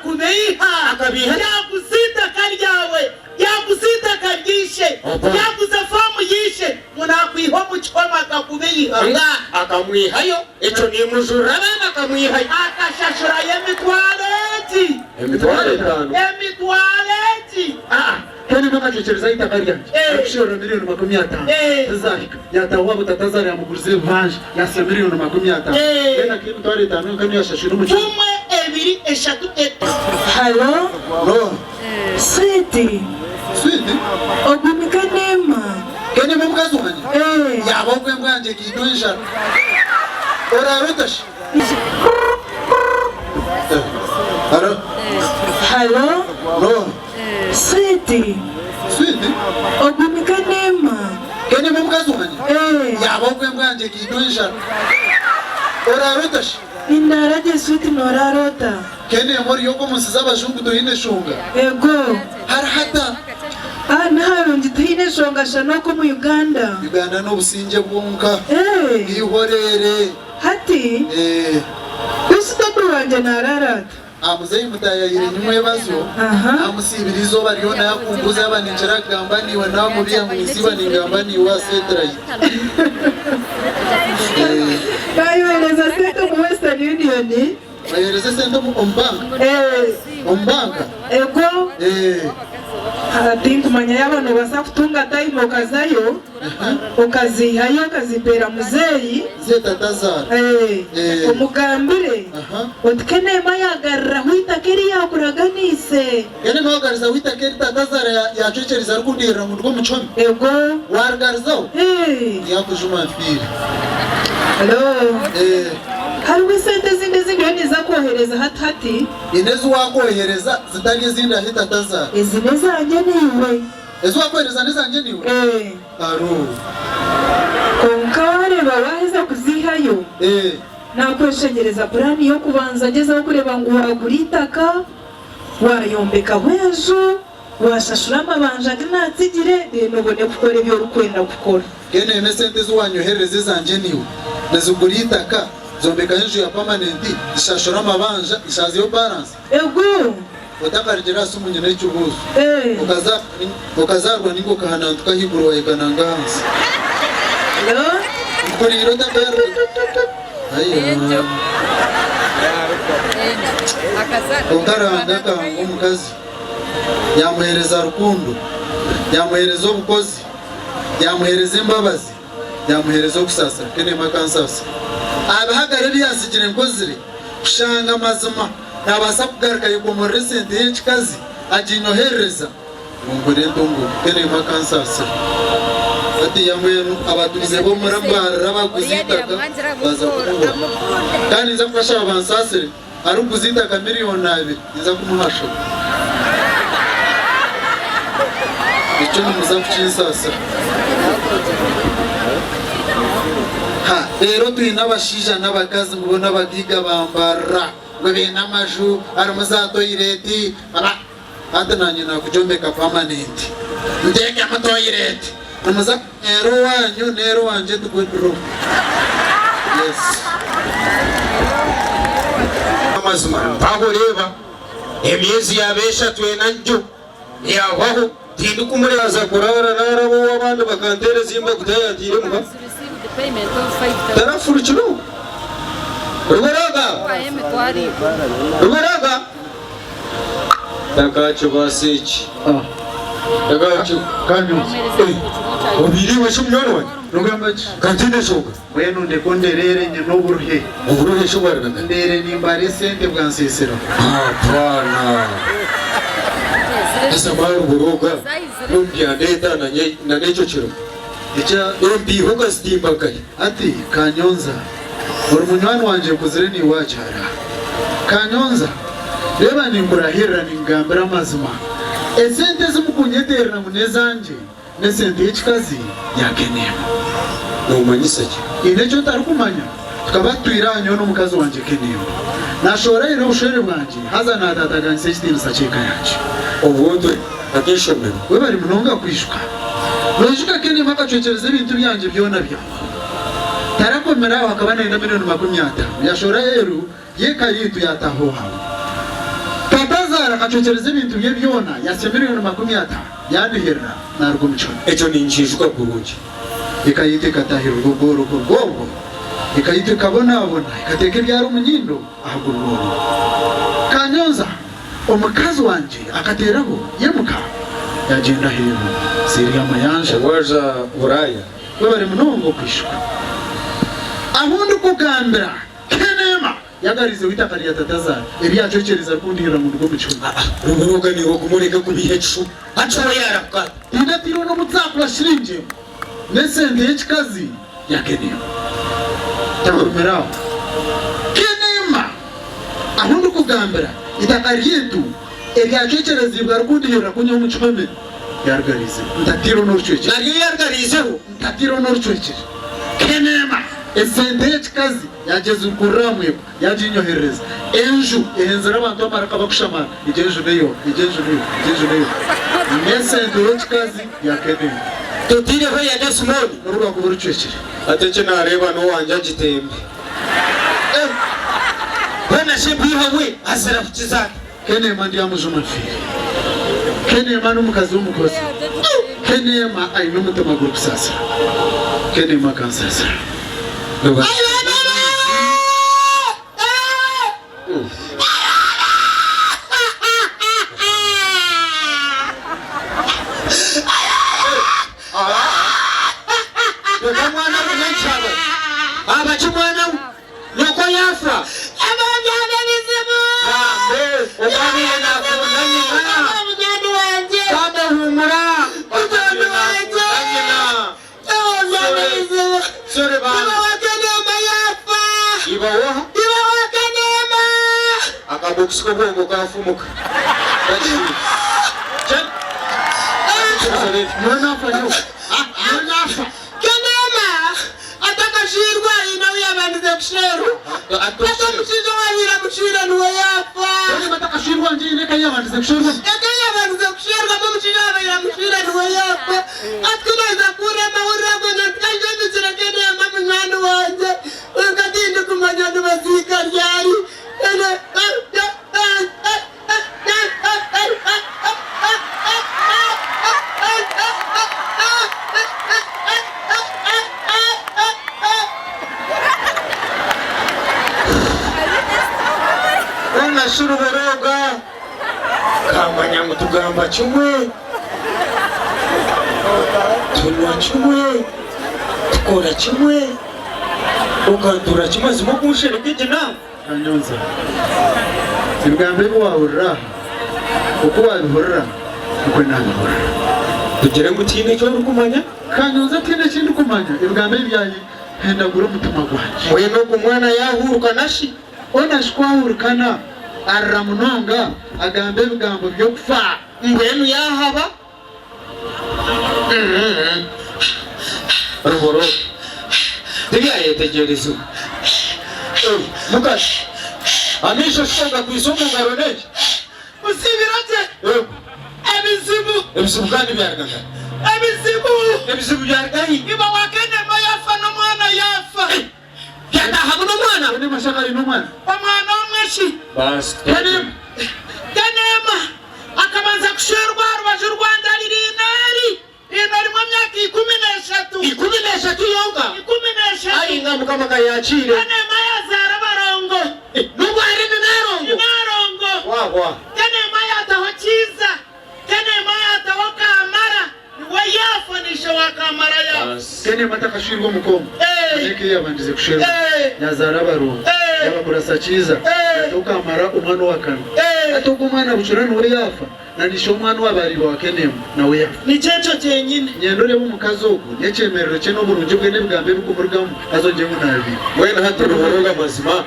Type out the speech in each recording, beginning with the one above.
Yaakubeiha. Akabeiha. Yaaguza eitaka ryawe. Yaaguza eitaka rya ishe. Yaaguza faamu ya ishe ngu naakwiha omu kihome akakubeiha. Nga akamwihayo. Ekyo nimujurira abaana akamwihayo. Akashashurayo emitwaro egi. Emitwaro etaano. Emitwaro egi. Aa, Kenny akacwekyereza eitaka ryangye arikusherura miriyoni 50, tizahika. Yaataaha owaabo tatazaara yaamuguriza ebibanja yaatsya miriyoni 50. Mbwenu ak'emitwaro etaano yonka niyo yashashwire omu kiro. Gumwe, ebiri, eshatu, eta. Halo, Noha? Switi. Switi? Ogu ni Kenema. Kenema omukazi wangye? Ee. Yaaba ogwo embwa yangye ekaitwa enjara. Oraara ota shi? Halo? Halo, Noha? Switi. Switi? Ogu ni Kenema. Kenema omukazi wangye? Ee. Yaaba ogwo embwa yangye ekaitwa enjara. Oraara ota shi? Nindaara gye Switi noraara ota? Kenema ori okwo omunsi z'abajungu toine shonga? Ego. Hariho ata? Ah niharungi tihaine shonga shana okwo omu Uganda. Uganda n'obusingye bwonka. Eeh. Eihorere. Hati. Eeh. Beitu taata wangye naraara ata? Ah muzeeyi mutayayire nyimwebazyo. Aha. Namusiibira eizooba ryona yakumbuuza yaaba ninkira kugamba naiwe namubiha ngu ninsiiba ningamba naiwe aha setirayiti. Eeh. Nayohereza sente omu Western Union. Ohereza esente omu banka? Omu banka? Ego. Tinkumanya yaaba noobaasa kutunga time okazayo okaziihayo okazimpeera muzeeyi. Mzee tatazaara. Omugambire oti Kenema yaagaruraho eitaka eri yaakuraganiise. Kenema waagarizaho eitaka eri tatazaara yaacwekyerize arikundeerera ngu ndi omu kihome? Ego. Waarigarizaho? Yaakujuma nfiire. Hello. Hariho esente ezindi ezi ndiyo ninza kwohereza hati hati. Haine ezi waakwohereza zitari ezindi ahi tatazaara? Ezi n'ezangye naiwe. Ezi waakwohereza n'ezangye naiwe? Ee. Aro. Kwonka waareeba waaheza kuziihayo, naakweshengyereza puraani y'okubanza gyezaho kureeba ngu waagura eitaka, waayombekaho enju, Waashashura amabanja agu naatsigire, reero obone kukora ebi orikwenda kukora. Mbwenu emu esente ezi waanyoherereza ezangye naiwe, nizigura eitaka, zombekaho enju ya pamanenti, zishashura amabanja, zishaazeyo baransi? Ego. Otakarugire aha simu nyine ekibuuzo. Okazaarwa ninga okahanantuka ahaiguru wayekananga ahansi? Nkuhuriire otakaruga. Ayaa. Kwonka Ruhanga akahanga omukazi. Yaamuheereza rukundo, yaamuheereza obukozi, yaamuheereza embabazi, yaamuheereza okusaasira. Kenema akansaasira. Aha bihagaro ebi yaatsigire nkozire, kushanga mazima naabaasa kugaruka ayekomorora esente y'ekikazi aginyoherereza ngu ngure entunguuka. Kenema akansaasira. Hatiiya mbwenu abatuuze b'omuri Mbarara abaguza eitaka baaza kumubura. Kandi ninza kubashaba bansaasire. Arikuguza eitaka miriyoni abiri ninza kumuha shobo. Ekyo nimuza kukinsaasira. Ha, reero twine abashaija n'abakazi ngu bo n'abagaiga bambarira ngu baine amaju harimu za toyireti aba hati naanye naakugyombeka pamanenti nteekemu toyireti nimuza Neera owaanyu neera owangye tugwe draw. Yes. Amazima mpaho reeba emyezi yaaba eshatu ena ngyo yahwaho tindikumureeba. Naaza kuraara naaraba ow'abandi bakanteera ezimba kutayantiire muha tarafurukire Ruburoga Ruburoga Takakibaasa eki. Kanyonza. Obaire iwe shi munywani wangye? Nogamba ki? Ka ntiine nshonga. Mbwenu ndeka ondereere nyine oburuhe. Oburuhe shi bwaruga nkahi? Mbeire nimbara esente bwanseseraho. Hapana. Haza mara Ruburoga n'omu byandeeta na n'ekyo kiro. Ekya. Empiiha okazitimba nkahi? Hati Kanyonza, ori munywani wangye nkuzire naiwe aha kyaro aha. Kanyonza, reeba ninkurahirira ninkugambira amazima, esente ezi mukunyeterera ngu n'ezangye, n'esente y'ekikazi ya Kenema. Noomanyisa ki? Haine eki otarikumanya? Tukaba tutwire aha nyowe n'omukazi wangye Kenema. Naashoora obushwere bwangye haza naataataganisa ekitiinisa ky'eka yangye. Obwo ntwe ak'eishomero. Webare munonga kwijuka. Noijuka Kenema akacwekyereza ebintu byangye byona byabaho. Tarakomire aho akaba naine milioni 50 yashoora aheeru y'eka yaitu yataaha owaawe. Tata. Akacwekyereza ebintu bye byona, yatsya miriyoni 50, yandihirira, naaruga omu kihome. Ekyo ninkiijuka kurungi. Eka yaitu ekataahirirwa obworo kuruga obwo. Eka yaitu ekabonabona, ekateeka ebyara omu nyindo ahakuruga obwo. Kanyonza, omukazi wangye akateeraho yemuka yaagyenda aheeru seeri y'amayanja. Waaza Buraaya? Webare munonga okwishuka. Ahu ndikugambira Kenema yagarizeho eitaka rya tatazaara eri yacwekyereza arikundihirira ngu nduge omu kihome. Ruburuga niiwe ogume oreke kubiiha ekishuba. Hati we yaarahuka ata? Tindateirwe n'obu zaakuba shiringi emwe n'esente y'ekikazi ya Kenema. Tagumira aho. Kenema ahu ndikugambira eitaka ryaitu eryacwekyereziibwe arikundihirira kunyiha omu kihome yarigariizeho. Ntateirwe n'orucwekyere. Naryo yarigariizeho. Ntateirwe n'orucwekyere. Kenema esente y'ekikazi yaagyezikurira aha mwiko yaaginyoherereza. Enju ehenzire abantu amaraka bakushamara, egyo enju neyo, egyo enju neyo, egyo enju neyo. N'esente y'ekikazi ya Kenema. Toteireho eya Desmond. N'obu rwakuba orucwekire. Hati eki naareeba n'owangye agitembe. Eh! Hoona shi empiiha we azira kukiza ata? Kenema ndyamujuma nfiire. Kenema n'omukazi w'omukozi. Kenema aine omutima gurikusaasira. Kenema akansaasira. Reka mwana we n'ekyaba. Aba ki mwana we? Nyoko yaafa. Bambe owaabaire naakunda nyina. Bambe huumura. Owaabaire naakunda nyina. Sore bambe. Iba woha. Akabokisi k'obwongo kaafumuka. Nyowe naafa nyowe. Nyowe naafa. Kenema atakasherwa haine ou yaabandize kusherwa. Hati omushaija owaabaire amushweire niwe yaafa. Kenema atakasherwa ngi haine eka ei yaabandize kusherwamu. Eka ei yaabandize kusherwamu omushaija owaabaire amushweire niwe yaafa. Hati ku naaheza kuhurira amahurire ago nyowe nkaija Kenema munywani wangye kwonka tindikumanya nibaziika ryari. Hoona shi ruborooga nkamanya ngu tugamba kimwe, tunywa kimwe, tukora kimwe, okantura kimwe mazima okunshereka egi naama. Kanyonza, Ebigambo ebi waahurira aha, oku waabihurira nikwo naabihurira. Tugire ngu tihaine eki orikumanya? Kanyonza, Tihaine eki ndikumanya, ebigambo ebi byahendagura omutima gwangye. Mbwenu ogwo mwana yaahuurukana shi? Hoona shi ku ahuurukana, arira munonga, agamba ebigambo by'okufa. Mbwenu yaahaba? Ruhoro tibyayetegyerezibwa. Mukazi, amaisho shi ogakwitse omu ngaro n'enki? Musibira gye Yego. ebizibu. Ebizibu kandi byaruga nkahi? Ebizibu. Ebizibu byaruga hi? Iba wa Kenema yaafa n'omwana yaafa. Byataahamu n'omwana. Kenema shi akaba aine omwana? Omwana omwe shi. Basi. Kenema. Kenema akabanza kushwerwa aha rubaju rwa Ndari riino eri riino rimu emyaka 13. 13 yonka? 13. Ai nga Mukama ka yakiire. Kenema yazaara abarongo. N'obu ari ni Naarongo? Ni Naarongo. Wahwa. Kenema yaataho Kiiza. Kenema yaataho Kamara. Niwe yaafa na ishe wa Kamara yaafa. Kenema atakashwirwe omuka omwe, aine eka ei yaabandize kushwerwamu. Yaazaara abarongo, yaabakurasa Kiiza, yaataho Kamara omwana owa kana. Hati ogwo omwana Bucura niwe yaafa, na n'ishe omwana owaabaire iba wa Kenema nawe yaafa. Nikyo ekyo kyenyine. Nyenda oreebe omukazi ogwo n'ekyemerero kye n'oburungi bwe n'ebigambo ebikumurugamu, haza ongye ngu naabiiba. Mbwenu hati ruhoroga mazima,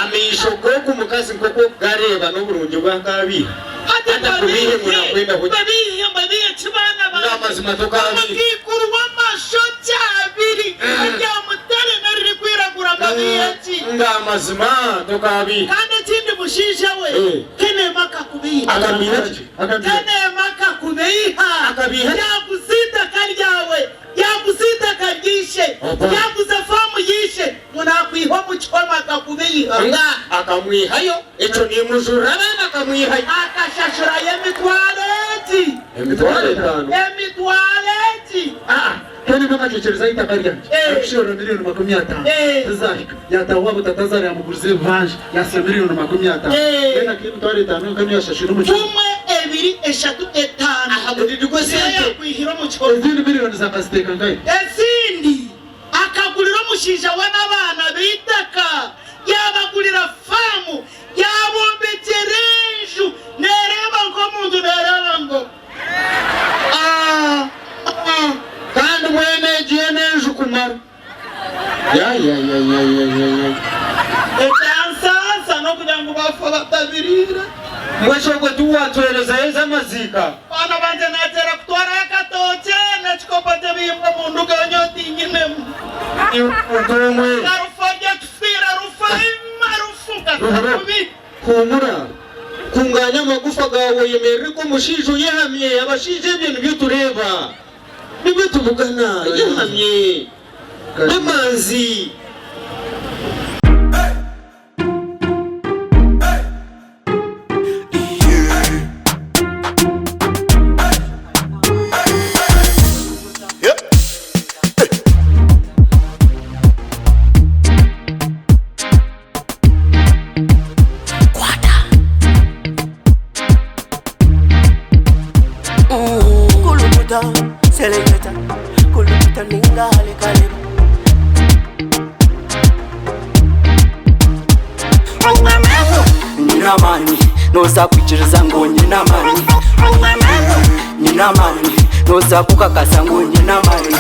amaisho g'ogu mukazi nk'oku okugareeba n'oburungi bwe akaabiiha. Hati Atakubiihe ngu mbabiihe, nakwenda kuki. mbabiihe, mbabiihe ki baana Nga bangye? amazima tokaabiiha. Omukaikuru w'amashokye abiri erya mutare n'eririkwiragura mbabiihe ki? Nga amazima tokaabiiha. Kandi ekindi mushaija we, Kenema akakubiiha. Akabiiha ki? Kenema akakubiiha. Akabiiha ki? Yaaguza eitaka ryawe, yaaguza eitaka rya ishe, yaaguza faamu ya ishe. Ngu naakwiha omu kihome akakubeiha. Nga akamwihayo, ekyo nimujurira abaana. akamwihayo. Akashashurayo emitwaro egi. Emitwaro etaano. Emitwaro egi. Aa, Kenny akacwekyereza eitaka ryangye arikusherura miriyoni 50 tizahika. Yaataaha owaabo tatazaara yaamuguriza ebibanja yaasiha miriyoni 50. Mbwenu ak'emitwaro etaano yonka niyo yaashashwire omu kihome. Gumwe, ebiri, eshatu, etaano. Aha mudidi gw'esente. Niyo yaakwihire omu kihome. Ezindi miriyoni zakaziteeka nkahi? Ezindi akagurira omushaija we n'abaana be eitaka, yaabagurira faamu, yaabombekyera enju neereeba nk'omuntu neereeba ngu. Ah, ah, kandi mbwenu egi yo n'enju kumara. Yayayayayayayay. Ekyansaasa n'okugira ngu baafa batabiriire. Mbwenu ogwo tiwatwerezayo ez'amaziika? Baana bangye naagyera kutwarayo akatookye n'ekikopo ky'ebihimba omu nduga nyowe tinyinemu. Iwe muntu omwe. Na rufu arya tufiire rufu ima rufu Ruhura, kubi. huumura, kungaanya amagufa gaawe oyemerere nk'omushaija oyehamye. Abashaija ebyo nibyo tureeba. Nibyo tubugana, yehamye n'emanzi. Kulukuta, seleketa, kulukuta ninga halikaleba. Nyine amaani, noza kwikiriza ngu nyine amaani. Nyine amaani, noza kukakasa ngu nyine amaani.